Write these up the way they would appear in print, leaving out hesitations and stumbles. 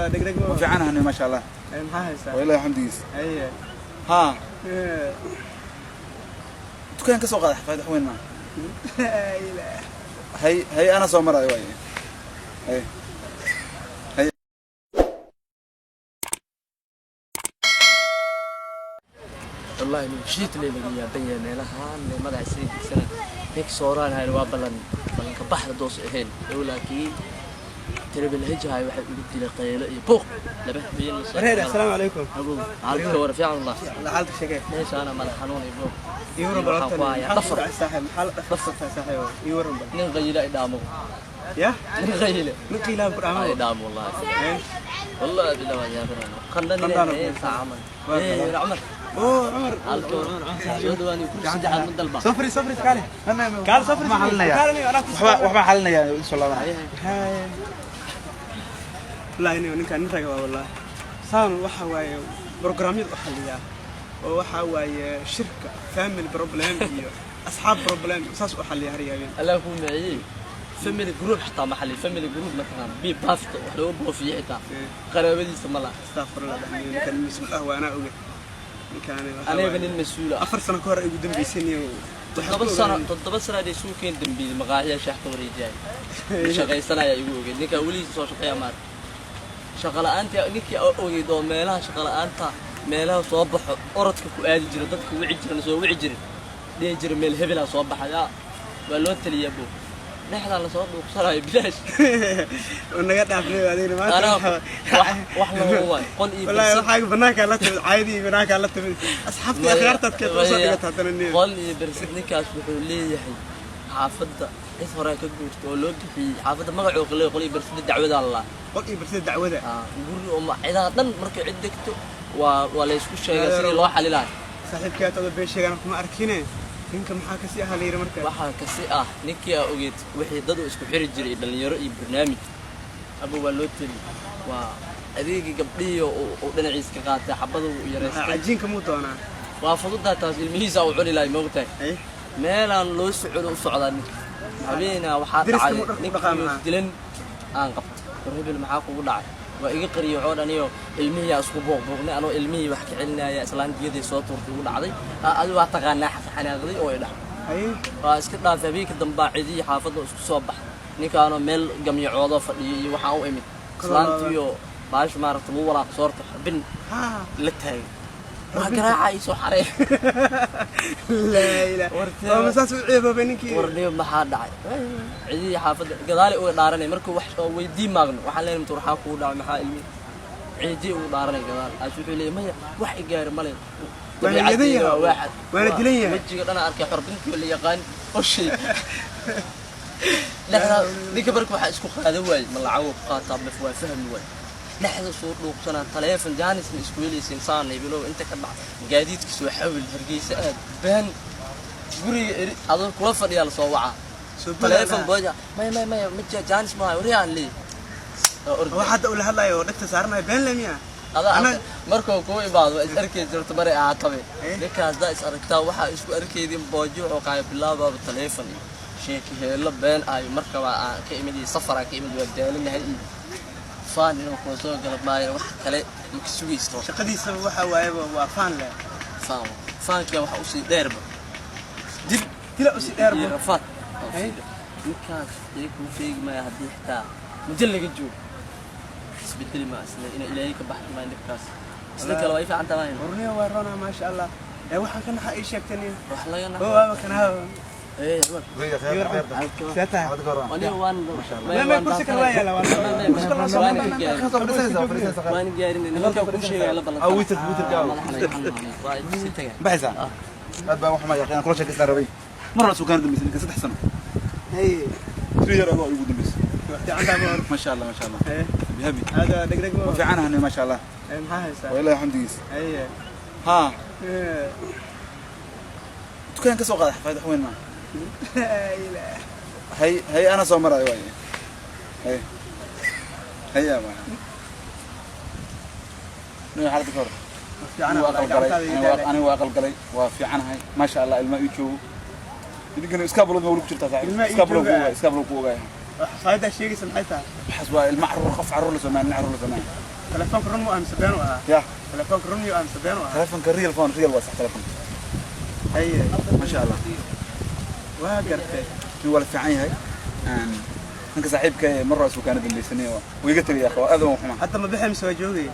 Dhegdheg. Ma fiicanahay, maasha Allah. Maxaa haysaa? Waa Ilaahay xamdigiis. Haye. Haa, dukaan ka soo qaada xafaayad, wax weyn maaha. Hay hay, ana soo marayo waay. Hay hay. Wallahi nin shiit leh laga yaaban yahay meelahaan le madaxa sii digsana ninka sooraan hayn waa ballan ballanka baxda doos ahayn lowlaa kii tirabilhijahay waxay ugu dilay qaylo iyo buuq laba habeen la soo. Wareer, assalaamu calaykum. Abow, xaalka war fiican Allah. Xaalka sheegay. Meeshaana madax xanuun iyo buuq. Ii waran bal. Waxaan ku hayaa Maxaa dhafar. ku dhacay, saaxiib? Maxaa la dhafarsataa, saaxiib? Ii waran bal. Nin qayila i dhaamo. Ya. Nin qayile. Nin qiilaha ku dhaamo. I dhaamo wallahi. Eh? Wallahi bilaa waan yaabanaa qandhan. Qandhaan inay oo saacaman. Waa ee kala. Cumar. Oo Cumar. Xaalka war soo dhawaani kursi saddexaad ma dalba. Soo fariis, soo fariis, kaale. Kaale, soo fariis. Waxbaan xalinayaa. Kaale, anaa ku Waxbaan xalinayaa, soo laabanaya. Haye. Wallaahi ninkaan nin raga waa wallaahi. Saan waxa waaye programyada u xalliyaa oo waxa waaye shirka family problem iyo asxaab problem saas u xalliyaa haryaabeen. Allah kuu miciyey family group xitaa ma xalli family group ma taqaan bi baafta wax looga boofiyey xitaa qaraabadiisa ma laha. Astaghfirullah, dhahniyo ninkaan mas-uul ah waa anaa oge. Ninkaan waxa aniga waaye nin mas-uul ah. 4 sano ka hor ay ugu dambeysay niyo. 7 sano, 7 sano hadhay suuqeen dambiil maqaaxiya shaah ka wareejiyay shaqaysanaya igu ogeed ninkaa weligiisa soo shaqeeya maarka shaqa la'aanta ninkii oo ogeyd oo meelaha shaqa la'aanta meelaha soo baxo orodka ku aadi jira dadka wici jiran soo wici jirin dhihi jira meel hebelaa soo baxaya waa loo taliyaa bo dhexdaa lasoo dhuuqsanayo bilaash. Naga dhaafnay adigna maanta. Anaa wax lama waayo qol iyo wallaahi bersid. Waxaaga banaankaa la timid, caadii banaankaa la timid, asxaabtii akhyaartaad keed usoo dhigata haddana niyo. Qol iyo bersid ninkaas wuxuu leeyahay xaafadda cid hore ka guurta oo loo bixiyey xaafadda magacuu qalay qol iyo bersida dacwadaa lalaa. Qol iyo bersida dacwada. Guri oo cidaha dhan markay cid degto waa la isku sheegaa sidii loo xalilahay. Saaxiibkii aad been sheegaan kuma arkine, ninka maxaa kasii ahaa la yidhi marka? Waxaa kasi ah ninkii aa ogeed wixii dad uu isku xiri jiray dhalinyaro iyo barnaamij aba waa loo teli waa adeegii gabdhihii uu dhinaciis ka qaatay xabada uu yaraystay. Cajiinka muu doonaa? Waa fududaa taas ilmihiisa uu cuni lahay moogtahay. Ay. Meelaan loo socon u socdaa ninka habeenaa waxaa Deriska dhacay muu dharka u ninkii dhaqaa maxaa? dilan aan qabto war hebel maxaa kugu dhacay waa iga qariyay waxoo dhaniyo ilmihiyaa isku buuqbuuqnay anoo ilmihii wax ka celinaya islaan diyaday soo tuurtay ugu dhacday. Adi waa taqaanaa xanaaqday oo i dhac. Ay. Waa iska dhaafay habeenka dambaa cidihii xaafadda isku soo bax ninkaanoo meel gamyacoodoo fadhiyay iyo waxaan u imid islaantiiyo baasha maaragta lagu walaaq soorta xubin haa la taagay waa garaaca ii soo xarey. Laa ilaa Wartee. oo saas u ceeboobay ninkii. Warniyo maxaa dhacay cidihii xaafadda gadaalay uga dhaaranay markuu wax oo weydii maagno waxaan leenahay mtu waxaa kugu dhacay maxaa ilmi ciidii ugu dhaaranay gadaal aas wuxuu leeyahay maya wax i gaari male. Waana yadan yahay. Waaxad. Waana dilan yahay. Wejiga dhana arkay xorbintii la yaqaan oshay dhexda ninka marka waxaa isku qaadan waayey ma lacago ku qaataa maf waa fahmi waay dhexda soo dhuuqsanaa taleefon jaanis ma isku helaysin saanay bilow inta ka dhac gaadiidka soo xawil Hargeysa aad been guriga eri adoo kula fadhiyaa lasoo wacaa. Soo taleefon boodaya. booja maya maya maya ma jaanis maayo wariyaan leey. Wax hadda ula hadlayo oo dhegta saaranayo been le miya? Adaa markuu kuu imaado waa is arkay jirto maray ahaatabe. Eh? Ninkaas daa is aragtaa waxaa isku arkaydin boojo wuxuu qaaya bilaabaaba taleefon iyo sheeki heello been ayo markaba aan ka imid iyo safar aan ka imid waa daalinahay iyo faan inuu kula soo gala maayo wax kale ma ka sugaysto. Shaqadiisa waxa waayeba waa faan le. Faan faankia waxa usii dheerba dil. Dila usii dheerba. Iyo rafaad aa usii Eh? dheer. Ninkaas iga kuu sheegi maya haddii xitaa muddo laga joogo isbedeli maa isle ina Ilaahay ka baxdi maa dhibkaas isla kale waa ii fiican tahay. Warniyo waa roona maasha Allah ee waxaan ka naxa ii sheegtay niyo. Wax laga oo naxo. waaba kana. Ee Cumar. See tahay? Aniga waan Maya, maya, kursi kale waa yaala, kursi kale waa soo waan gaarin nimanka kuu sheegaya la ballan. Ah, witir gaaw. Waa sii tagay. Baxaysaa aad baan waxuma yaqaan kula sheekaystaan rabay mar hore suukaan dambeysay ninka 3 sano. Hey. 3 year ago ugu dambeysay. Fiican tahay. Maasha Allah, maasha Allah. Eh? Habi habi. Hada dhegdheg. Ma fiicanahay, maasha Allah. Ee maxaa haysaa? Waa Ilaahay xamdigiis. Haye. Haa. Eh. Dukaan ka soo qaada xafaayad, wax weyn maaha. Laa ilaa Hay hay, ana soo marayo waay. Hay hay ama niyo xaalada ka hor. Fiican. Anigu waa aqal galay, anigu waa aqal galay, waa fiicanahay maasha Allah, ilma ii joogo idinkana iskaabulood ma weli ku jirtaa saaxiib? Ilma ii Iskaabulood ku jooga. ogaay, iskaabulood ku ogaay. Xafaayaddaa sheegaysa maxay tahay? Waxaas waa ilma carruur, qof carruur la soomaan, nin carruur la soomaan. Telefoonka run mu ah mise been u ahaa? Ya. Telefoonka run miyuu ah mise been u ahaa? Telefonka real phone, real waa sax telefonka. Haye. Masha Allah. Waa gartay. Nin waa la fiican yahay. Ninka saaxiibka ee mar hore kaana dambaysanay wuu iga tegay akha, aad waan xumaa. Hadda ma bixi mise waa joogay?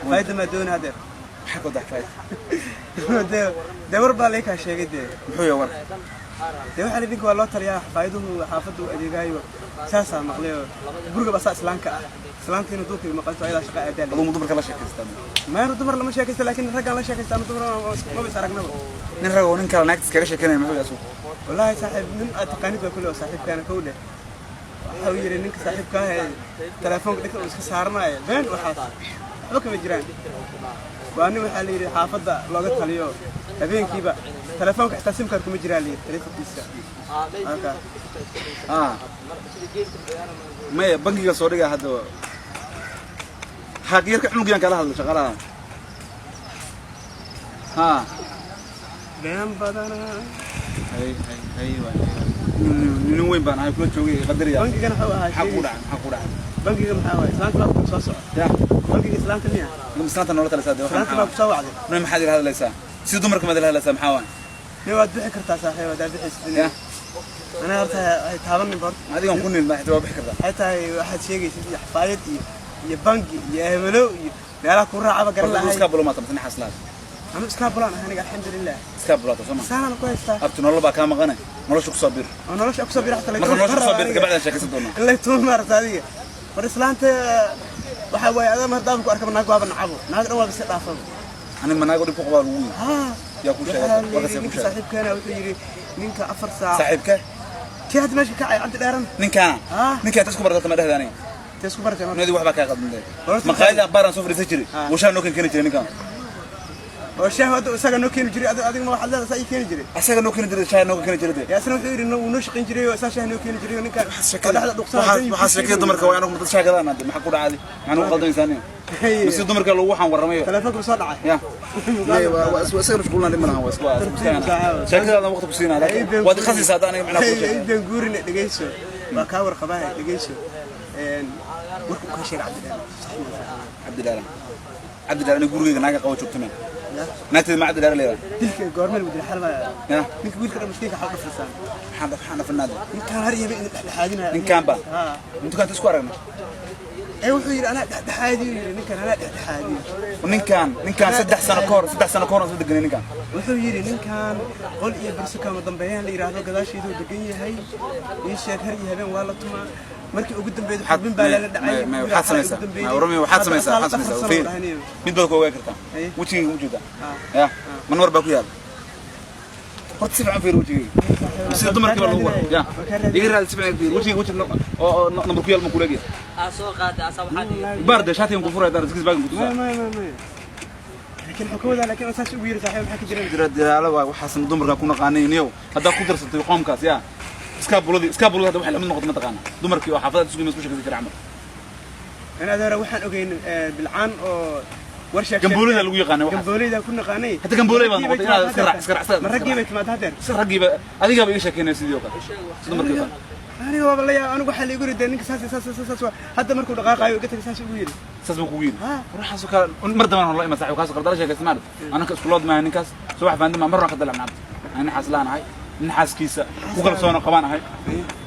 Xafaayadda maa dooni hadeer? Maxaa ka wada xafaayad? Dee war baa laga kaa sheegay dee. Muxuu yahay warka? Dee waxaa la idinka waa loo taliyaa, xafaayaduhu xaafaddu u adeegaayo, saasaa maqlay oo guriga basaa islaanka ah, islaantiina duurka maqanto, ayadaa shaqa aadaa. Aduu dumarka la sheekaystaa? Maanu dumar lama sheekaysta, laakiin raggaan la sheekaysta. Anu dumar maba is aragnaba. Nin rag oo nin kale naagtiis kaga sheekanaya, muxuu yahay asugu? Wallaahi saaxiib, nin aad taqaanid baa kule oo saaxiibkaana kow dheh. Waxa uu yidhi ninka saaxiibka ah ee telefoonka dhegta uu iska saaranaayo, been waxaas waxba kama jiraan. Waa nin waxaa la yidhi xaafadda looga taliyo, habeenkiiba telefoonka xitaa SIM card kuma jiraa la yidhi telefonkiisa halka. Ah, maya, bangiga soo dhigaa hadda. Ha, yarka cunugyaan kala hadla shaqaalaha. Ha. Been badanaa. Hay hay hay, waay nin weyn baan ahay, kula joogay, qadariya. Bangigana wuxuu ahaa Maxaa ku sheegaysa. dhacay? Maxaa ku dhacay? Bangiga maxaa waaye? Islaanta baa ku soo socda. Ya. Bangiga islaanta miya? Islaanta noola talisaa dee. Islaanta baa ku soo wacday. Nin maxaad ila hadlaysaa? Sida dumarka maad ila hadlaysaa? Maxaa waay? Nin waad bixi kartaa saaxiib haddaad bixaysid. Ya. Anaa horta hay taabanin horta. Adigan ku nin ma xitaa waa bixi kartaa. Waxay tahay waxaad sheegaysid iyo xafaayad iyo bangi iyo hebelow iyo meelaha ku raacaba garan Horta lahay. Iskaa bulo maata mise xaslaad? Anu iskaa bulaan ah aniga, alxamdulilah. Iskaa bulaata soo ma? Saanaan ku haystaa. Abti, nolol baa kaa maqane, nolosha kusoo bir. Oo nolosha kusoo bira xataa. Marka nolosha kusoo birta gabacdaan sheekaysan doonaa. In lay tuuma maarata adiga. War islaanta waxaa waaye adaa haddaaba ku arkaba naag waaba nacabo, naag dhan waaba iska dhaafaba. Ani ma naago dhib ku qabaa lagu yiri? Haa. Yaa kuu sheegay? Waxaa la Warkaas yidhi yaa kuu ninka sheegay? saaxiibkeena wuxuu yidhi ninka 4 saac. Saaxiibka? Kii hadda meesha kacay, Cabdi Dheeran. Ninkaana? Ah. Ninkaa inta isku barata ma dhehda aniga. Tee isku baratay marka? Nadi waxbaa kaa qaldantay. Horta- Maqaayada akhbaaraan soo fadhiisan jiray. Ah. Washaa noo keeni jiray ninkaan. Oo shaah hadda isaga noo keeni jiray, adiguna waxaad leedahay saa ii keeni jiray. Asaga noo keeni jiray, shaah noo keeni jiray dee. Yaa isna wuxuu yidhi wuu noo shaqayn jiray oo isaa shaah noo keeni jiray oo ninkaan oo dhexda dhuqsanaa. Waxaa sheekada dumarka waa anagu dad shaah gadaan hadde. Maxaa ku dhacday? Maxaa nugu qaldamaysaa aniga? Mise dumarka lagu waxaan warramayo? Telefoonka soo dhacay. Ya may waa isaga mashquulna, dhib ma lahan, waa isku sheekadaada waqti ku siinaa, laakiin waad ikhasaysaa hadda aniga macnaa kuu sheegay. Been guurine, dhegeyso, waa kaa warqabaha, dhegeyso. Warka uu kaa sheegay Cabdi Dheer sax ma? Cabdidhaala, Cabdidhaala, aniga gurigeyga naaga qabo joogto meel naagteeda ma Cabdidhaala leedahay. Dilka goormeel uu dilay xalma? Ya. Ninka wiilka dhan miskiinka xal dhafrisaan. Maxaan dhafanaade? Ninkaan har iyo idin dhexdhexaadinaya. Ninkaan ba? Haa. Dukaanta isku aragnay. Ee wuxuu yidhi anaa dhexdhexaadiyo, yidhi ninkaan anaa dhexdhexaadiyo. Ninkaan 3 sano ka hor aan soo deganay ninkaan. Wuxuu yidhi ninkaan qol iyo barso kama dambeeyaan la yidhaahdo gadaasheeduu degan yahay, ii sheeg, har iyo habeen waa la tumaa, markii ugu dambeeyay xubin baa lala dhacay. Waxaad samaysaa warami, waxaad samaysaa fiir, mid baad ku ogaan kartaa. Haye. Wejigayga ma jeedaa? Ya, manwar baa ku yaala horta, si fiican fiir wejigayga, sida dumarkii baa lagu waray. Ya, iga raadi, si fiican fiir wejigayga, weji oo oo nambar ku yaal ma kuleegaya? Aa soo qaaday asa waxaa dhigay. Baar de shaatigan ku furay daar iskis baagan ku tusaa. Ma laakiin wuxuu ka wadaa, laakiin saas ugu yidhi saaxiib, maxaa ka jiran? Jira diraalo waa waxaasan dumarka ku naqaanay niyow. Haddaa ku darsatay qoomkaas, yaa iskaa buladii, iskaa bulada hadda waxay lamid noqotay mataqaana dumarkii oo xaafadaha isugu yimid isku sheekaysan jiray camal. An adeera waxaan ogeyn bilcaan oo war sheeg. Gamboolida lagu yaqaanay waxaas. Gamboolida ku naqaanay. Hadda gambooley baad noqotay inaad iska raac. Ma raggii bay timaad hadeer? Iska raggiiba adigaaba iga sheekeynaya sidii oo kale, sida dumarkii oo kale. Aniga waaba la yaab, anigu waxaa la igu yidhi ninka saas saas saas saas hadda markuu dhaqaaqaayo iga tagay, saas ugu yidhi. Saas buu kugu yidhi? Ha. Waxaasoo kale mar dambana la iman saaxiib kaasoo kale dala sheekaysta maarad anaka isku lood maaha ninkaas soo wax fahanti maa mar ka dalacna abdi ani xaas laan ahay, nin xaaskiisa ku kalsoona qabaan ahay,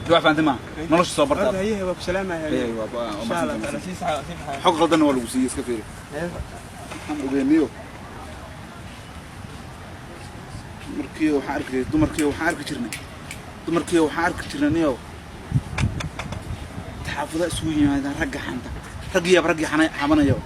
soo wax fahanti maaha, nolosha soo bartaa. Horta hayehe, waa ku salaamaya. Hayehe, waa Insha Allah mahadsantahay. taala sii saxa sii baxaya. Xog qaldanna waa lagu siiyey, iska fiiri. Waxaan ogeeniyo markii waxaan arki jiray dumarkii, waxaan arki jirnay dumarkii, waxaan arki jirnay niyow xaafada isugu yimaadaan ragga xanta, raggiyaaba raggii xamanayo.